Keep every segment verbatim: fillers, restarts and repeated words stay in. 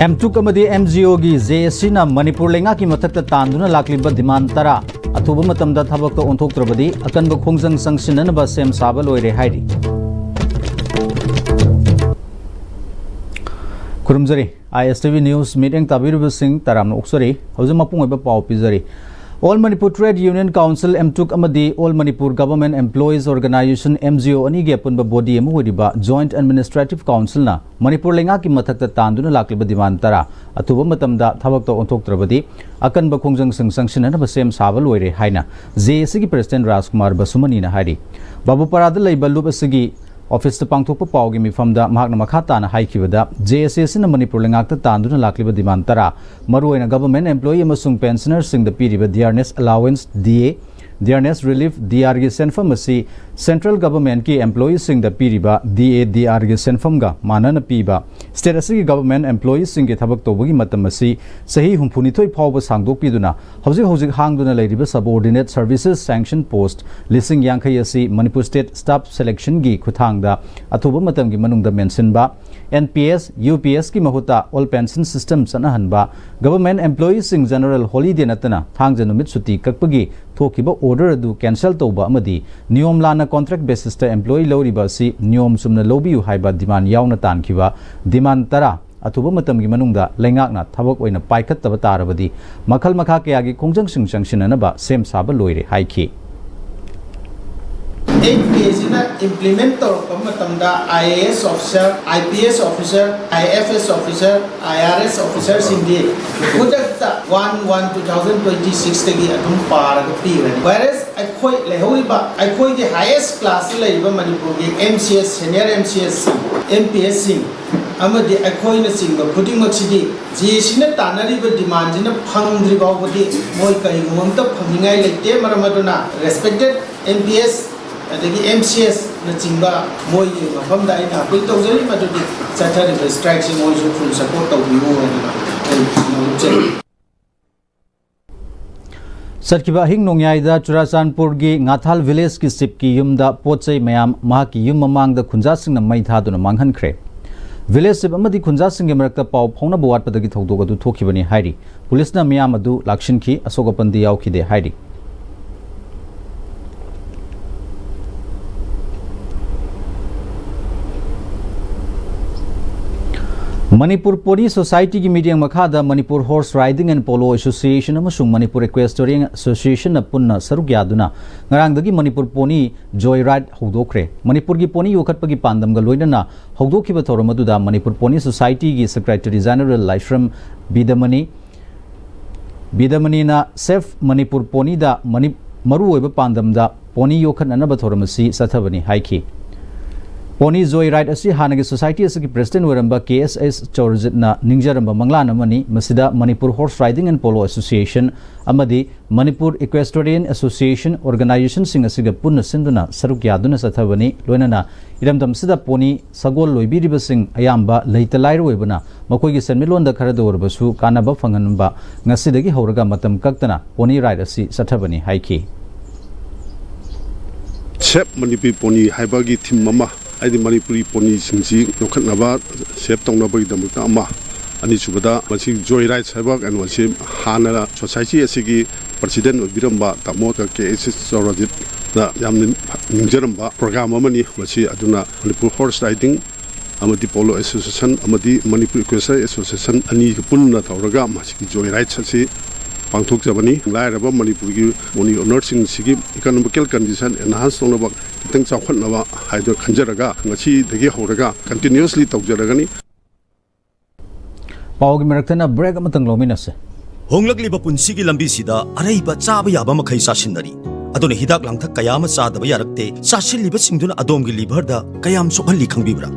ꯑꯦꯝꯇꯨꯛ ꯑꯃꯗꯤ ꯑꯦꯝꯖꯤꯑꯣꯒꯤ ꯖꯦ ꯑꯦ ꯁꯤꯅ ꯃꯅꯤꯄꯨꯔ ꯂꯩꯉꯥꯛꯀꯤ ꯃꯊꯛꯇ ꯇꯥꯟꯗꯨꯅ ꯂꯥꯛꯂꯤꯕ ꯗꯤꯃꯥꯟ ꯇꯔꯥ ꯑꯊꯨꯕ ꯃꯇꯝꯗ ꯊꯕꯛꯇ ꯑꯣꯟꯊꯣꯛꯇ꯭ꯔꯕꯗꯤ ꯑꯀꯟꯕ ꯈꯣꯡꯖꯪ ꯆꯪꯁꯤꯟꯅꯅꯕ ꯁꯦꯝ ꯁꯥꯕ ꯂꯣꯏꯔꯦ ꯍꯥꯏꯔꯤ꯫ ꯈꯨꯔꯨꯝꯖꯔꯤ꯫ ꯑꯥꯏ ꯑꯦꯁ ꯇꯤ ꯚꯤ ꯅ꯭ꯌꯨꯁ ꯃꯤꯠꯌꯦꯡ ꯇꯥꯕꯤꯔꯤꯕꯁꯤꯡ ꯇꯔꯥꯝꯅ ꯑꯣꯛꯆꯔꯤ꯫ ꯍꯧꯖꯤꯛ ꯃꯄꯨꯡ ꯑꯣꯏꯕ ꯄꯥꯎ ꯄꯤꯖꯔꯤ꯫ All Manipur Trade Union Council, ꯑꯦꯝꯇꯨꯛ, ꯑꯃꯗꯤ All Manipur Government Employees Organization, M G O, ꯑꯅꯤꯒꯤ ꯑꯄꯨꯟꯕ ꯕꯣꯗꯤ ꯑꯃ ꯑꯣꯏꯔꯤꯕ Joint Administrative Councilꯅ ꯃꯅꯤꯄꯨꯔ ꯂꯩꯉꯥꯛꯀꯤ ꯃꯊꯛꯇ ꯇꯥꯟꯗꯨꯅ ꯂꯥꯛꯂꯤꯕ ꯗꯤꯃꯥꯟ ꯇꯔꯥ ꯑꯊꯨꯕ ꯃꯇꯝꯗ ꯊꯕꯛꯇ ꯑꯣꯟꯊꯣꯛꯇ꯭ꯔꯕꯗꯤ ꯑꯀꯟꯕ ꯈꯣꯡꯖꯪꯁꯤꯡ ꯆꯪꯁꯤꯟꯅꯅꯕ ꯁꯦꯝ ꯁꯥꯕ ꯂꯣꯏꯔꯦ ꯍꯥꯏꯅ ꯖꯦ ꯑꯦ ꯁꯤꯒꯤ ꯄ꯭ꯔꯦꯁꯤꯗꯦꯟꯠ ꯔꯥꯖꯀꯨꯃꯥꯔ ꯕꯁꯨꯃꯅꯤꯅ ꯍꯥꯏꯔꯤ꯫ ꯕꯥꯕꯨꯄꯥꯔꯥꯗ ꯂꯩꯕ ꯂꯨꯞ ꯑꯁꯤꯒꯤ ꯑꯣꯐꯤꯁꯇ ꯄꯥꯡꯊꯣꯛꯄ ꯄꯥꯎꯒꯤ ꯃꯤꯐꯝꯗ ꯃꯍꯥꯛꯅ ꯃꯈꯥ ꯇꯥꯅ ꯍꯥꯏꯈꯤꯕꯗ, ꯖꯦ ꯑꯦ ꯁꯤ ꯑꯁꯤꯅ ꯃꯅꯤꯄꯨꯔ ꯂꯩꯉꯥꯛꯇ ꯇꯥꯟꯗꯨꯅ ꯂꯥꯛꯂꯤꯕ ꯗꯤꯃꯥꯟ ꯇꯔꯥ, ꯃꯔꯨꯑꯣꯏꯅ ꯒꯚꯔꯟꯃꯦꯟꯠ ꯑꯦꯝꯄ꯭ꯂꯣꯌꯤ ꯑꯃꯁꯨꯡ ꯄꯦꯟꯁꯅꯔꯁꯤꯡꯗ ꯄꯤꯔꯤꯕ ꯗꯤꯌꯔꯅꯦꯁ ꯑꯦꯂꯥꯋꯦꯟꯁ, ꯗꯤ ꯑꯦ, ꯗꯤꯌꯔꯅꯦꯁ ꯔꯤꯂꯤꯐ, ꯗꯤ ꯑꯥꯔꯒꯤ ꯁꯦꯟꯐꯝ ꯑꯁꯤ ꯁꯦꯟꯇ꯭ꯔꯦꯜ ꯒꯚꯔꯟꯃꯦꯟꯠꯀꯤ ꯑꯦꯝꯄ꯭ꯂꯣꯌꯤꯁꯤꯡꯗ ꯄꯤꯔꯤꯕ ꯗꯤ ꯑꯦ, ꯗꯤ ꯑꯥꯔꯒꯤ ꯁꯦꯟꯐꯝꯒ ꯃꯥꯟꯅꯅ ꯄꯤꯕ, ꯁ꯭ꯇꯦꯠ ꯑꯁꯤꯒꯤ ꯒꯚꯔꯟꯃꯦꯟꯠ ꯑꯦꯝꯄ꯭ꯂꯣꯌꯤꯁꯤꯡꯒꯤ ꯊꯕꯛ ꯇꯧꯕꯒꯤ ꯃꯇꯝ ꯑꯁꯤ ꯆꯍꯤ ꯍꯨꯝꯐꯨꯅꯤꯊꯣꯏ ꯐꯥꯎꯕ ꯁꯥꯡꯗꯣꯛꯄꯤꯗꯨꯅ, ꯍꯧꯖꯤꯛ ꯍꯧꯖꯤꯛ ꯍꯥꯡꯗꯨꯅ ꯂꯩꯔꯤꯕ subordinate services sanction post ꯂꯤꯁꯤꯡ ꯌꯥꯡꯈꯩ ꯑꯁꯤ ꯃꯅꯤꯄꯨꯔ ꯁ꯭ꯇꯦꯠ ꯁ꯭ꯇꯥꯐ ꯁꯦꯂꯦꯛꯁꯟꯒꯤ ꯈꯨꯠꯊꯥꯡꯗ ꯑꯊꯨꯕ ꯃꯇꯝꯒꯤ ꯃꯅꯨꯡꯗ ꯃꯦꯟꯁꯤꯟꯕ, N P S, U P ꯑꯦꯁꯀꯤ ꯃꯍꯨꯠꯇ ꯑꯣꯜ ꯄꯦꯟꯁꯟ ꯁꯤꯁꯇꯦꯝ ꯆꯠꯅꯍꯟꯕ, ꯒꯚꯔꯟꯃꯦꯟꯠ ꯑꯦꯝꯄ꯭ꯂꯣꯌꯤꯁꯤꯡ ꯖꯦꯅꯔꯦꯜ ꯍꯣꯂꯤꯗꯦ ꯅꯠꯇꯅ ꯊꯥꯡꯖ ꯅꯨꯃꯤꯠ ꯁꯨꯇꯤ ꯀꯛꯄꯒꯤ ꯊꯣꯛꯈꯤꯕ ꯑꯣꯔꯗꯔ ꯑꯗꯨ ꯀꯦꯟꯁꯦꯜ ꯇꯧꯕ ꯑꯃꯗꯤ ꯅꯤꯌꯣꯝ ꯂꯥꯟꯅ ꯀꯣꯟꯇ꯭ꯔꯦꯛ ꯕꯦꯁꯤꯁꯇ ꯑꯦꯝꯄ꯭ꯂꯣꯌꯤ ꯂꯧꯔꯤꯕ ꯑꯁꯤ ꯅꯤꯌꯣꯝ ꯆꯨꯝꯅ ꯂꯧꯕꯤꯌꯨ ꯍꯥꯏꯕ ꯗꯤꯃꯥꯟ ꯌꯥꯎꯅ ꯇꯥꯟꯈꯤꯕ ꯗꯤꯃꯥꯟ ꯇꯔꯥ ꯑꯊꯨꯕ ꯃꯇꯝꯒꯤ ꯃꯅꯨꯡꯗ ꯂꯩꯉꯥꯛꯅ ꯊꯕꯛ ꯑꯣꯏꯅ ꯄꯥꯏꯈꯠꯇꯕ ꯇꯥꯔꯕꯗꯤ ꯃꯈꯜ ꯃꯈꯥ ꯀꯌꯥꯒꯤ ꯈꯣꯡꯖꯪꯁꯤꯡ ꯆꯪꯁꯤꯟꯅꯅꯕ ꯁꯦꯝ ꯁꯥꯕ ꯂꯣꯏꯔꯦ ꯍꯥꯏꯈꯤ꯫ ꯑꯦꯟ ꯄꯤ ꯑꯦꯁꯤꯅ ꯏꯝꯄ꯭ꯂꯤꯃꯦꯟꯠ ꯇꯧꯔꯛꯄ ꯃꯇꯝꯗ I A S officer, I P S officer, I F S officer, I R S ꯑꯣꯐꯤꯁꯔꯁꯤꯡꯗꯤ ꯈꯨꯗꯛꯇ one one two thousand twenty ꯁꯤꯛꯁꯇꯒꯤ ꯑꯗꯨꯝ ꯄꯥꯔꯒ ꯄꯤꯈ꯭ꯔꯅꯤ꯫ ꯋꯥꯏꯔꯦꯁ ꯑꯩꯈꯣꯏ ꯂꯩꯍꯧꯔꯤꯕ, ꯑꯩꯈꯣꯏꯒꯤ ꯍꯥꯏꯌꯦꯁ ꯀ꯭ꯂꯥꯁꯇ ꯂꯩꯔꯤꯕ ꯃꯅꯤꯄꯨꯔꯒꯤ M C S, senior M C ꯑꯦꯁꯁꯤꯡ, M P ꯑꯦꯁꯁꯤꯡ ꯑꯃꯗꯤ ꯑꯩꯈꯣꯏꯅꯆꯤꯡꯕ ꯈꯨꯗꯤꯡꯃꯛꯁꯤꯗꯤ ꯖꯦ ꯑꯦ ꯁꯤꯅ ꯇꯥꯟꯅꯔꯤꯕ ꯗꯤꯃꯥꯟꯁꯤꯅ ꯐꯪꯗ꯭ꯔꯤ ꯐꯥꯎꯕꯗꯤ ꯃꯣꯏ ꯀꯔꯤꯒꯨꯝꯕ ꯑꯝꯇ ꯐꯪꯅꯤꯡꯉꯥꯏ ꯂꯩꯇꯦ꯫ ꯃꯔꯝ ꯑꯗꯨꯅ ꯔꯦꯁꯄꯦꯛꯇꯦꯠ ꯑꯦꯝ ꯄꯤ ꯑꯦꯁ ꯑꯗꯒꯤ ꯑꯦꯝ ꯁꯤ ꯑꯦꯁꯅꯆꯤꯡꯕ ꯃꯣꯏꯒꯤ ꯃꯐꯝꯗ ꯑꯩꯅ ꯑꯄꯤꯜ ꯇꯧꯖꯔꯤ, ꯃꯗꯨꯗꯤ ꯆꯠꯊꯔꯤꯕ ꯁ꯭ꯇ꯭ꯔꯥꯏꯛꯁꯤ ꯃꯣꯏꯁꯨ ꯐꯨꯜ ꯁꯄꯣꯔꯠ ꯇꯧꯕꯤꯌꯨ ꯍꯥꯏꯗꯅ ꯑꯩ ꯅꯣꯡꯂꯨꯛꯆꯔꯤ꯫ ꯆꯠꯈꯤꯕ ꯑꯍꯤꯡ ꯅꯣꯡꯌꯥꯏꯗ ꯆꯨꯔꯥꯆꯥꯟꯄꯨꯔꯒꯤ ꯉꯥꯊꯥꯜ ꯚꯤꯂꯦꯖꯀꯤ ꯆꯤꯞꯀꯤ ꯌꯨꯝꯗ ꯄꯣꯠ ꯆꯩ ꯃꯌꯥꯝ ꯃꯍꯥꯛꯀꯤ ꯌꯨꯝ ꯃꯃꯥꯡꯗ ꯈꯨꯟꯖꯥꯁꯤꯡꯅ ꯃꯩ ꯊꯥꯗꯨꯅ ꯃꯥꯡꯍꯟꯈ꯭ꯔꯦ꯫ ꯚꯤꯂꯦꯖ ꯆꯤꯐ ꯑꯃꯗꯤ ꯈꯨꯟꯖꯥꯁꯤꯡꯒꯤ ꯃꯔꯛꯇ ꯄꯥꯎ ꯐꯥꯎꯅꯕ ꯋꯥꯠꯄꯗꯒꯤ ꯊꯧꯗꯣꯛ ꯑꯗꯨ ꯊꯣꯛꯈꯤꯕꯅꯤ ꯍꯥꯏꯔꯤ꯫ ꯄꯨꯂꯤꯁꯅ ꯃꯤꯌꯥꯝ ꯑꯗꯨ ꯂꯥꯛꯁꯤꯟꯈꯤ, ꯑꯁꯣꯛ ꯑꯄꯟꯗꯤ ꯌꯥꯎꯈꯤꯗꯦ ꯍꯥꯏꯔꯤ꯫ ꯃꯅꯤꯄꯨꯔ ꯄꯣꯅꯤ ꯁꯣꯁꯥꯏꯇꯤꯒꯤ ꯃꯤꯠꯌꯦꯡ ꯃꯈꯥꯗ Manipur Horse Riding and Polo Association ꯑꯃꯁꯨꯡ Manipur Equestrian Associationꯅ ꯄꯨꯟꯅ ꯁꯔꯨꯛ ꯌꯥꯗꯨꯅ ꯉꯔꯥꯡꯗꯒꯤ ꯃꯅꯤꯄꯨꯔ ꯄꯣꯅꯤ ꯖꯣꯏ ꯔꯥꯏꯗ ꯍꯧꯗꯣꯛꯈ꯭ꯔꯦ꯫ ꯃꯅꯤꯄꯨꯔꯒꯤ ꯄꯣꯅꯤ ꯌꯣꯛꯈꯠꯄꯒꯤ ꯄꯥꯟꯗꯝꯒ ꯂꯣꯏꯅꯅ ꯍꯧꯗꯣꯛꯈꯤꯕ ꯊꯧꯔꯝ ꯑꯗꯨꯗ ꯃꯅꯤꯄꯨꯔ ꯄꯣꯅꯤ ꯁꯣꯁꯥꯏꯇꯤꯒꯤ ꯁꯦꯀ꯭ꯔꯦꯇꯔꯤ ꯖꯦꯅꯔꯦꯜ ꯂꯥꯏꯁ꯭ꯔꯝ ꯕꯤꯗꯃꯅꯤ, ꯕꯤꯗꯃꯅꯤꯅ ꯁꯦꯐ ꯃꯅꯤꯄꯨꯔ ꯄꯣꯅꯤꯗ ꯃꯅꯤ-, ꯃꯔꯨꯑꯣꯏꯕ ꯄꯥꯟꯗꯝꯗ ꯄꯣꯅꯤ ꯌꯣꯛꯈꯠꯅꯅꯕ ꯊꯧꯔꯝ ꯑꯁꯤ ꯆꯠꯊꯕꯅꯤ ꯍꯥꯏꯈꯤ꯫ ꯄꯣꯅꯤ ꯖꯣꯏ ꯔꯥꯏꯗ ꯑꯁꯤ ꯍꯥꯟꯅꯒꯤ ꯁꯣꯁꯥꯏꯇꯤ ꯑꯁꯤꯒꯤ ꯄ꯭ꯔꯦꯁꯤꯗꯦꯟꯠ ꯑꯣꯏꯔꯝꯕ ꯀꯦ ꯑꯦꯁ ꯑꯦꯁ ꯆꯧꯔꯖꯤꯠꯅ ꯅꯤꯡꯖꯔꯝꯕ ꯃꯪꯂꯥꯟ ꯑꯃꯅꯤ꯫ ꯃꯁꯤꯗ Manipur Horse Riding and Polo Association ꯑꯃꯗꯤ Manipur Equestrian Association organizationꯁꯤꯡ ꯑꯁꯤꯒ ꯄꯨꯟꯅ ꯁꯤꯟꯗꯨꯅ ꯁꯔꯨꯛ ꯌꯥꯗꯨꯅ ꯆꯠꯊꯕꯅꯤ꯫ ꯂꯣꯏꯅꯅ ꯏꯔꯝꯗꯝꯁꯤꯗ ꯄꯣꯅꯤ ꯁꯒꯣꯜ ꯂꯣꯏꯕꯤꯔꯤꯕꯁꯤꯡ ꯑꯌꯥꯝꯕ ꯂꯩꯇ ꯂꯥꯏꯔ ꯑꯣꯏꯕꯅ ꯃꯈꯣꯏꯒꯤ ꯁꯦꯟꯃꯤꯠꯂꯣꯟꯗ ꯈꯔꯗ ꯑꯣꯏꯔꯕꯁꯨ ꯀꯥꯟꯅꯕ ꯐꯪꯍꯟꯕ ꯉꯁꯤꯗꯒꯤ ꯍꯧꯔꯒ ꯃꯇꯝ ꯀꯛꯇꯅ ꯄꯣꯅꯤ ꯔꯥꯏꯗ ꯑꯁꯤ ꯆꯠꯊꯕꯅꯤ ꯍꯥꯏꯈꯤ꯫ ꯁꯦꯐ ꯃꯅꯤꯄꯨꯔꯤ ꯄꯣꯅꯤ ꯍꯥꯏꯕꯒꯤ ꯊꯤꯝ ꯑꯃ, ꯍꯥꯏꯗꯤ ꯃꯅꯤꯄꯨꯔꯤ ꯄꯣꯅꯤꯁꯤꯡꯁꯤ ꯌꯣꯛꯈꯠꯅꯕ, ꯁꯦꯐ ꯇꯧꯅꯕꯒꯤꯗꯃꯛꯇ ꯑꯃ, ꯑꯅꯤꯁꯨꯕꯗ ꯃꯁꯤ ꯖꯣꯏ ꯔꯥꯏꯗ ꯍꯥꯏꯕ ꯀꯩꯅꯣꯁꯤ ꯍꯥꯟꯅ ꯁꯣꯁꯥꯏꯇꯤ ꯑꯁꯤꯒꯤ ꯄ꯭ꯔꯁꯤꯗꯦꯟꯠ ꯑꯣꯏꯕꯤꯔꯝꯕ ꯇꯥꯃꯣ ꯀꯦ ꯑꯦꯁ ꯑꯦꯁ ꯆꯧꯔꯖꯤꯠꯅ ꯌꯥꯝꯅ ꯅꯤꯡꯖꯔꯝꯕ ꯄ꯭ꯔꯣꯒ꯭ꯔꯥꯝ ꯑꯃꯅꯤ꯫ ꯃꯁꯤ ꯑꯗꯨꯅ ꯃꯅꯤꯄꯨꯔ ꯍꯣꯔꯁ ꯔꯥꯏꯗꯤꯡ ꯑꯃꯗꯤ ꯄꯣꯂꯣ ꯑꯦꯁꯣꯁꯤꯌꯦꯁꯟ ꯑꯃꯗꯤ ꯃꯅꯤꯄꯨꯔ ꯏꯀ꯭ꯋꯦꯁꯇꯔ ꯑꯦꯁꯣꯁꯤꯌꯦꯁꯟ ꯑꯅꯤꯒ ꯄꯨꯟꯅ ꯇꯧꯔꯒ ꯃꯁꯤꯒꯤ ꯖꯣꯏ ꯔꯥꯏꯗ ꯑꯁꯤ ꯄꯥꯡꯊꯣꯛꯆꯕꯅꯤ꯫ ꯂꯥꯏꯔꯕ ꯃꯅꯤꯄꯨꯔꯒꯤ ꯄꯣꯅꯤ ꯑꯣꯅꯔꯁꯤꯡꯁꯤꯒꯤ ꯏꯀꯣꯅꯣꯃꯤꯀꯦꯜ ꯀꯟꯗꯤꯁꯟ ꯑꯦꯟꯍꯥꯟꯁ ꯇꯧꯅꯕ, ꯈꯤꯇꯪ ꯆꯥꯎꯈꯠꯅꯕ ꯍꯥꯏꯗꯨꯅ ꯈꯟꯖꯔꯒ ꯉꯁꯤꯗꯒꯤ ꯍꯧꯔꯒ ꯀꯟꯇꯤꯅ꯭ꯌꯨꯁꯂꯤ ꯇꯧꯖꯔꯒꯅꯤ꯫ ꯄꯥꯎꯒꯤ ꯃꯔꯛꯇꯅ ꯕ꯭ꯔꯦꯛ ꯑꯃꯇꯪ ꯂꯧꯃꯤꯟꯅꯁꯦ꯫ ꯍꯣꯡꯂꯛꯂꯤꯕ ꯄꯨꯟꯁꯤꯒꯤ ꯂꯝꯕꯤꯁꯤꯗ ꯑꯔꯩꯕ ꯆꯥꯕ ꯌꯥꯕ ꯃꯈꯩ ꯆꯥꯁꯤꯟꯅꯔꯤ꯫ ꯑꯗꯨꯅ ꯍꯤꯗꯥꯛ ꯂꯥꯡꯊꯛ ꯀꯌꯥ ꯑꯃ ꯆꯥꯗꯕ ꯌꯥꯔꯛꯇꯦ꯫ ꯆꯥꯁꯤꯜꯂꯤꯕꯁꯤꯡꯗꯨꯅ ꯑꯗꯣꯝꯒꯤ ꯂꯤꯚꯔꯗ ꯀꯌꯥꯝ ꯁꯣꯛꯍꯜꯂꯤ ꯈꯪꯕꯤꯕ꯭ꯔꯥ?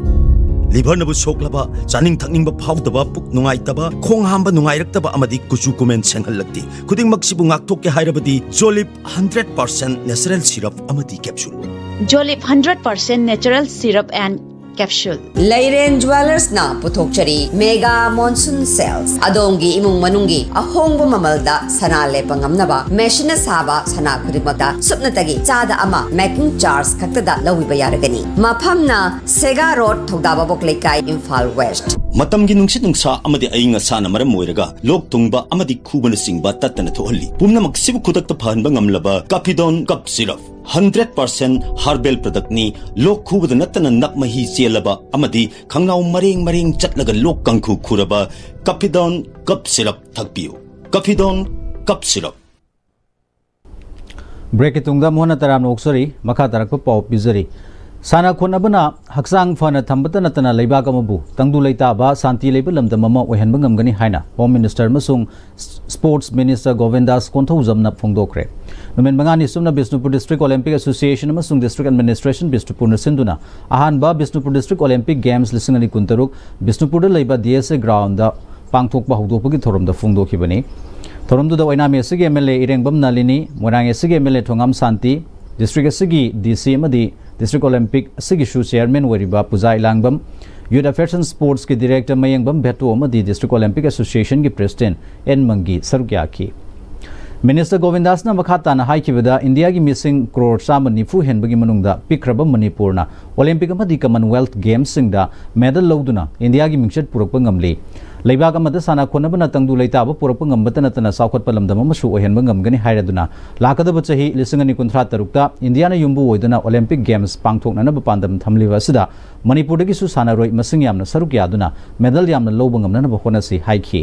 ꯂꯤꯚꯔꯅꯕꯨ ꯁꯣꯛꯂꯕ, ꯆꯥꯅꯤꯡ ꯊꯛꯅꯤꯡꯕ ꯐꯥꯎꯗꯕ, ꯄꯨꯛ ꯅꯨꯡꯉꯥꯏꯇꯕ, ꯈꯣꯡ ꯍꯥꯝꯕ ꯅꯨꯡꯉꯥꯏꯔꯛꯇꯕ ꯑꯃꯗꯤ ꯀꯨꯆꯨ ꯀꯨꯃꯦꯟ ꯁꯦꯡꯍꯜꯂꯛꯇꯦ꯫ ꯈꯨꯗꯤꯡꯃꯛꯁꯤꯕꯨ ꯉꯥꯛꯊꯣꯛꯀꯦ ꯍꯥꯏꯔꯕꯗꯤ Jolip hundred percent natural syrup ꯑꯃꯗꯤ capsule. Jolip hundred percent natural syrup and Capsule. ꯂꯩꯔꯦꯟ ꯖ꯭ꯋꯦꯂꯔꯁꯅ ꯄꯨꯊꯣꯛꯆꯔꯤ ꯃꯦꯒꯥ ꯃꯣꯟꯁꯨꯟ ꯁꯦꯜꯁ꯫ ꯑꯗꯣꯝꯒꯤ ꯏꯃꯨꯡ ꯃꯅꯨꯡꯒꯤ ꯑꯍꯣꯡꯕ ꯃꯃꯜꯗ ꯁꯅꯥ ꯂꯦꯞꯄ ꯉꯝꯅꯕ ꯃꯦꯁꯤꯟꯅ ꯁꯥꯕ ꯁꯅꯥ ꯈꯨꯗꯤꯡꯃꯛꯇ ꯁꯨꯞꯅꯇꯒꯤ ꯆꯥꯗ ꯑꯃ ꯃꯦꯀꯤꯡ ꯆꯥꯔꯖ ꯈꯛꯇꯗ ꯂꯧꯕꯤꯕ ꯌꯥꯔꯒꯅꯤ꯫ ꯃꯐꯝꯅ ꯁꯦꯒꯥ ꯔꯣꯗ, ꯊꯧꯗꯥꯕꯥꯕꯣꯛ ꯂꯩꯀꯥꯏ, ꯏꯝꯐꯥꯜ ꯋꯦꯁ꯭ꯠ꯫ ꯃꯇꯝꯒꯤ ꯅꯨꯡꯁꯤꯠ ꯅꯨꯡꯁꯥ ꯑꯃꯗꯤ ꯑꯏꯪ ꯑꯁꯥꯅ ꯃꯔꯝ ꯑꯣꯏꯔꯒ ꯂꯣꯛ ꯊꯨꯡꯕ ꯑꯃꯗꯤ ꯈꯨꯕꯅꯆꯤꯡꯕ ꯇꯠꯇꯅ ꯊꯣꯛꯍꯜꯂꯤ꯫ ꯄꯨꯝꯅꯃꯛꯁꯤꯕꯨ ꯈꯨꯗꯛꯇ ꯐꯍꯟꯕ ꯉꯝꯂꯕ Kafidon cough syrup. Hundred percent herbal ꯄ꯭ꯔꯗꯛꯅꯤ꯫ ꯂꯣꯛ ꯈꯨꯕꯗ ꯅꯠꯇꯅ ꯅꯞ ꯃꯍꯤ ꯆꯦꯜꯂꯕ ꯑꯃꯗꯤ ꯈꯪꯅꯥꯎ ꯃꯔꯦꯡ ꯃꯔꯦꯡ ꯆꯠꯂꯒ ꯂꯣꯛ ꯀꯥꯡꯈꯨ ꯈꯨꯔꯕ ꯀꯥꯐꯤꯗꯣꯟ ꯀꯞ ꯁꯤꯔꯞ ꯊꯛꯄꯤꯌꯨ꯫ ꯀꯥꯐꯤꯗꯣꯟ cough syrup. ꯕ꯭ꯔꯦꯛꯀꯤ ꯇꯨꯡꯗ ꯃꯨꯍꯟꯅ ꯇꯔꯥꯝꯅ ꯑꯣꯛꯆꯔꯤ꯫ ꯃꯈꯥ ꯇꯥꯔꯛꯄ ꯄꯥꯎ ꯄꯤꯖꯔꯤ꯫ ꯁꯥꯟꯅ ꯈꯣꯠꯅꯕꯅ ꯍꯛꯆꯥꯡ ꯐꯅ ꯊꯝꯕꯇ ꯅꯠꯇꯅ ꯂꯩꯕꯥꯛ ꯑꯃꯕꯨ ꯇꯪꯗꯨ ꯂꯩꯇꯥꯕ, ꯁꯥꯟꯇꯤ ꯂꯩꯕ ꯂꯝꯗꯝ ꯑꯃ ꯑꯣꯏꯍꯟꯕ ꯉꯝꯒꯅꯤ ꯍꯥꯏꯅ ꯍꯣꯝ ꯃꯤꯅꯤꯁꯇꯔ ꯑꯃꯁꯨꯡ ꯁ꯭ꯄꯣꯔꯠꯁ ꯃꯤꯅꯤꯁꯇꯔ ꯒꯣꯕꯤꯟꯗꯥꯁ ꯀꯣꯟꯊꯧꯖꯝꯅ ꯐꯣꯡꯗꯣꯛꯈ꯭ꯔꯦ꯫ ꯅꯨꯃꯤꯠ ꯃꯉꯥꯅꯤ ꯆꯨꯞꯅ ꯕꯤꯁꯅꯨꯄꯨꯔ ꯗꯤꯁꯇ꯭ꯔꯤꯛ ꯑꯣꯂꯦꯝꯄꯤꯛ ꯑꯦꯁꯣꯁꯤꯌꯦꯁꯟ ꯑꯃꯁꯨꯡ ꯗꯤꯁꯇ꯭ꯔꯤꯛ ꯑꯦꯗꯃꯤꯅꯤꯁꯇ꯭ꯔꯦꯁꯟ ꯕꯤꯁꯅꯨꯄꯨꯔꯅ ꯁꯤꯟꯗꯨꯅ ꯑꯍꯥꯟꯕ ꯕꯤꯁꯅꯨꯄꯨꯔ ꯗꯤꯁꯇ꯭ꯔꯤꯛ ꯑꯣꯂꯦꯝꯄꯤꯛ ꯒꯦꯝꯁ ꯂꯤꯁꯤꯡ ꯑꯅꯤ ꯀꯨꯟꯇꯔꯨꯛ ꯕꯤꯁꯅꯨꯄꯨꯔꯗ ꯂꯩꯕ ꯗꯤ ꯑꯦꯁ ꯑꯦ ꯒ꯭ꯔꯥꯎꯟꯗ ꯄꯥꯡꯊꯣꯛꯄ ꯍꯧꯗꯣꯛꯄꯒꯤ ꯊꯧꯔꯝꯗ ꯐꯣꯡꯗꯣꯛꯈꯤꯕꯅꯤ꯫ ꯊꯧꯔꯝꯗꯨꯗ ꯑꯣꯏꯅꯥꯝ ꯑꯦꯁ ꯁꯤꯒꯤ ꯑꯦꯝ ꯑꯦꯜ ꯑꯦ ꯏꯔꯦꯡꯕꯝ ꯅꯥꯂꯤꯅꯤ, ꯃꯣꯏꯔꯥꯡ ꯑꯦꯁ ꯁꯤꯒꯤ M L A Thongam Shanti, district ꯑꯁꯤꯒꯤ ꯗꯤ ꯁꯤ ꯑꯃꯗꯤ ꯗꯤꯁꯇ꯭ꯔꯤꯛ ꯑꯣꯂꯦꯝꯄꯤꯛ ꯑꯁꯤꯒꯤꯁꯨ ꯆꯦꯌꯔꯃꯦꯟ ꯑꯣꯏꯔꯤꯕ ꯄꯨꯖꯥ ꯏꯂꯥꯡꯕꯝ, ꯌꯨꯠ ꯑꯦꯐꯤꯌꯔꯁ ꯑꯦꯟ ꯁ꯭ꯄꯣꯔꯠꯁꯀꯤ ꯗꯤꯔꯦꯛꯇꯔ ꯃꯌꯦꯡꯕꯝ ꯚꯦꯠꯇꯣ ꯑꯃꯗꯤ ꯗꯤꯁꯇ꯭ꯔꯤꯛ ꯑꯣꯂꯦꯝꯄꯤꯛ ꯑꯦꯁꯣꯁꯤꯌꯦꯁꯟꯒꯤ ꯄ꯭ꯔꯦꯁꯤꯗꯦꯟꯠ ꯑꯦꯟ ꯃꯪꯒꯤ ꯁꯔꯨꯛ ꯌꯥꯈꯤ꯫ ꯃꯤꯅꯤꯁꯇꯔ ꯒꯣꯕꯤꯟꯗꯥꯁꯅ ꯃꯈꯥ ꯇꯥꯅ ꯍꯥꯏꯈꯤꯕꯗ, ꯏꯟꯗꯤꯌꯥꯒꯤ ꯃꯤꯁꯤꯡ ꯀ꯭ꯔꯣꯔ ꯆꯥꯝꯃ ꯅꯤꯐꯨ ꯍꯦꯟꯕꯒꯤ ꯃꯅꯨꯡꯗ ꯄꯤꯛꯈ꯭ꯔꯕ ꯃꯅꯤꯄꯨꯔꯅ ꯑꯣꯂꯦꯝꯄꯤꯛ ꯑꯃꯗꯤ ꯀꯃꯟꯋꯦꯜꯊ ꯒꯦꯝꯁꯁꯤꯡꯗ ꯃꯦꯗꯜ ꯂꯧꯗꯨꯅ ꯏꯟꯗꯤꯌꯥꯒꯤ ꯃꯤꯡꯆꯠ ꯄꯨꯔꯛꯄ ꯉꯝꯂꯤ꯫ ꯂꯩꯕꯥꯛ ꯑꯃꯗ ꯁꯥꯟꯅ ꯈꯣꯠꯅꯕꯅ ꯇꯪꯗꯨ ꯂꯩꯇꯥꯕ ꯄꯨꯔꯛꯄ ꯉꯝꯕꯇ ꯅꯠꯇꯅ ꯆꯥꯎꯈꯠꯄ ꯂꯝꯗꯝ ꯑꯃꯁꯨ ꯑꯣꯏꯍꯟꯕ ꯉꯝꯒꯅꯤ ꯍꯥꯏꯔꯗꯨꯅ, ꯂꯥꯛꯀꯗꯕ ꯆꯍꯤ ꯂꯤꯁꯤꯡ ꯑꯅꯤ ꯀꯨꯟꯊ꯭ꯔꯥ ꯇꯔꯨꯛꯇ ꯏꯟꯗꯤꯌꯥꯅ ꯌꯨꯝꯕꯨ ꯑꯣꯏꯗꯨꯅ ꯑꯣꯂꯦꯝꯄꯤꯛ ꯒꯦꯝꯁ ꯄꯥꯡꯊꯣꯛꯅꯅꯕ ꯄꯥꯟꯗꯝ ꯊꯝꯂꯤꯕ ꯑꯁꯤꯗ ꯃꯅꯤꯄꯨꯔꯗꯒꯤꯁꯨ ꯁꯥꯟꯅꯔꯣꯏ ꯃꯁꯤꯡ ꯌꯥꯝꯅ ꯁꯔꯨꯛ ꯌꯥꯗꯨꯅ ꯃꯦꯗꯜ ꯌꯥꯝꯅ ꯂꯧꯕ ꯉꯝꯅꯅꯕ ꯍꯣꯠꯅꯁꯤ ꯍꯥꯏꯈꯤ꯫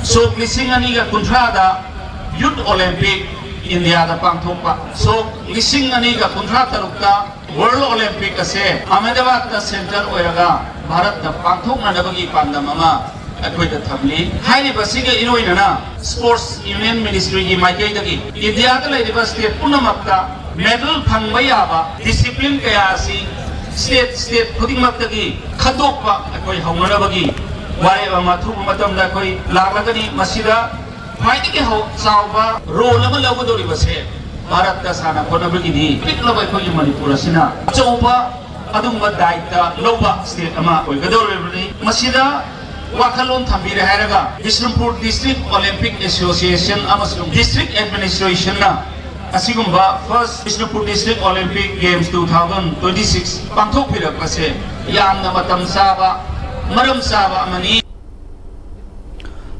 ꯁꯣꯛ ꯂꯤꯁꯤꯡ ꯑꯅꯤꯒ ꯀꯨꯟꯊ꯭ꯔꯥꯗ ꯌꯨꯠ ꯑꯣꯂꯦꯝꯄꯤꯛ ꯏꯟꯗꯤꯌꯥꯗ ꯄꯥꯡꯊꯣꯛꯄ, ꯁꯣꯛ ꯂꯤꯁꯤꯡ ꯑꯅꯤꯒ ꯀꯨꯟꯊ꯭ꯔꯥ ꯇꯔꯨꯛꯇ ꯋꯥꯔꯜ ꯑꯣꯂꯦꯝꯄꯤꯛ ꯑꯁꯦ ꯑꯍꯃꯦꯗꯕꯥꯗꯇ ꯁꯦꯟꯇꯔ ꯑꯣꯏꯔꯒ ꯚꯥꯔꯠꯇ ꯄꯥꯡꯊꯣꯛꯅꯅꯕꯒꯤ ꯄꯥꯟꯗꯝ ꯑꯃ ꯑꯩꯈꯣꯏꯗ ꯊꯝꯂꯤ꯫ ꯍꯥꯏꯔꯤꯕꯁꯤꯒ ꯏꯔꯣꯏꯅꯅ ꯁ꯭ꯄꯣꯔꯠꯁ ꯌꯨꯅꯤꯌꯟ ꯃꯤꯅꯤꯁꯇ꯭ꯔꯤꯒꯤ ꯃꯥꯏꯀꯩꯗꯒꯤ ꯏꯟꯗꯤꯌꯥꯗ ꯂꯩꯔꯤꯕ ꯁ꯭ꯇꯦꯠ ꯄꯨꯝꯅꯃꯛꯇ ꯃꯦꯗꯜ ꯐꯪꯕ ꯌꯥꯕ ꯗꯤꯁꯤꯄ꯭ꯂꯤꯟ ꯀꯌꯥ ꯑꯁꯤ ꯁ꯭ꯇꯦꯠ ꯁ꯭ꯇꯦꯠ ꯈꯨꯗꯤꯡꯃꯛꯇꯒꯤ ꯈꯟꯗꯣꯛꯄ ꯑꯩꯈꯣꯏ ꯍꯧꯅꯅꯕꯒꯤ ꯋꯥꯔꯦꯞ ꯑꯃ ꯑꯊꯨꯕ ꯃꯇꯝꯗ ꯑꯩꯈꯣꯏ ꯂꯥꯛꯂꯒꯅꯤ꯫ ꯃꯁꯤꯗ ꯈ꯭ꯋꯥꯏꯗꯒꯤ ꯍꯧ-, ꯆꯥꯎꯕ ꯔꯣꯜ ꯑꯃ ꯂꯧꯒꯗꯧꯔꯤꯕꯁꯦ ꯚꯥꯔꯠꯇ ꯁꯥꯟꯅ ꯈꯣꯠꯅꯕꯒꯤꯗꯤ ꯄꯤꯛꯂꯕ ꯑꯩꯈꯣꯏꯒꯤ ꯃꯅꯤꯄꯨꯔ ꯑꯁꯤꯅ ꯑꯆꯧꯕ ꯑꯗꯨꯒꯨꯝꯕ ꯗꯥꯏꯇ ꯂꯧꯕ ꯁ꯭ꯇꯦꯠ ꯑꯃ ꯑꯣꯏꯒꯗꯧꯔꯤꯕꯅꯤ꯫ ꯃꯁꯤꯗ ꯋꯥꯈꯜꯂꯣꯟ ꯊꯝꯕꯤꯔꯦ ꯍꯥꯏꯔꯒ ꯕꯤꯁꯅꯨꯄꯨꯔ ꯗꯤꯁꯇ꯭ꯔꯤꯛ ꯑꯣꯂꯤꯝꯄꯤꯛ ꯑꯦꯁꯣꯁꯤꯌꯦꯁꯟ ꯑꯃꯁꯨꯡ ꯗꯤꯁꯇ꯭ꯔꯤꯛ ꯑꯦꯗꯃꯤꯅꯤꯁꯇ꯭ꯔꯦꯁꯟꯅ ꯑꯁꯤꯒꯨꯝꯕ first Bishnupur district Olympic games two thousand twenty six ꯄꯥꯡꯊꯣꯛꯄꯤꯔꯛꯄꯁꯦ ꯌꯥꯝꯅ ꯃꯇꯝ ꯆꯥꯕ, ꯃꯔꯝ ꯆꯥꯕ ꯑꯃꯅꯤ꯫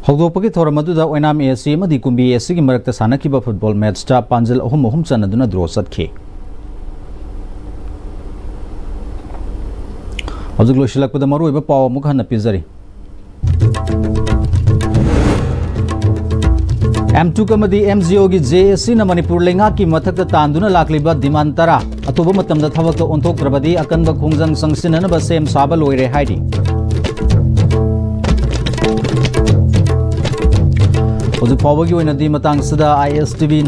ꯍꯧꯗꯣꯛꯄꯒꯤ ꯊꯧꯔꯝ ꯑꯗꯨꯗ ꯑꯣꯏꯅꯥꯝ ꯑꯦ ꯑꯦꯁ ꯁꯤ ꯑꯃꯗꯤ ꯀꯨꯝꯕꯤ ꯑꯦ ꯑꯦꯁ ꯁꯤꯒꯤ ꯃꯔꯛꯇ ꯁꯥꯟꯅꯈꯤꯕ ꯐꯨꯠꯕꯣꯜ ꯃꯦꯠꯆꯇ ꯄꯥꯟꯖꯜ ꯑꯍꯨꯝ ꯑꯍꯨꯝ ꯆꯟꯅꯗꯨꯅ ꯗ꯭ꯔꯣ ꯆꯠꯈꯤ꯫ ꯍꯧꯖꯤꯛ ꯂꯣꯏꯁꯤꯜꯂꯛꯄꯗ ꯃꯔꯨꯑꯣꯏꯕ ꯄꯥꯎ ꯑꯃꯨꯛ ꯍꯟꯅ ꯄꯤꯖꯔꯤ꯫ ꯑꯦꯝ ꯇꯨꯛ ꯑꯃꯗꯤ ꯑꯦꯝ ꯖꯤ ꯑꯣꯒꯤ ꯖꯦ ꯑꯦ ꯁꯤꯅ ꯃꯅꯤꯄꯨꯔ ꯂꯩꯉꯥꯛꯀꯤ ꯃꯊꯛꯇ ꯇꯥꯟꯗꯨꯅ ꯂꯥꯛꯂꯤꯕ ꯗꯤꯃꯥꯟ ꯇꯔꯥ ꯑꯊꯨꯕ ꯃꯇꯝꯗ ꯊꯕꯛꯇ ꯑꯣꯟꯊꯣꯛꯇ꯭ꯔꯕꯗꯤ ꯑꯀꯟꯕ ꯈꯣꯡꯖꯪ ꯆꯪꯁꯤꯟꯅꯅꯕ ꯁꯦꯝ ꯁꯥꯕ ꯂꯣꯏꯔꯦ ꯍꯥꯏꯔꯤ꯫ ꯍꯧꯖꯤꯛ ꯐꯥꯎꯕꯒꯤ ꯑꯣꯏꯅꯗꯤ ꯃꯇꯥꯡꯁꯤꯗ ꯑꯥꯏ ꯑꯦꯁ ꯇꯤ ꯚꯤ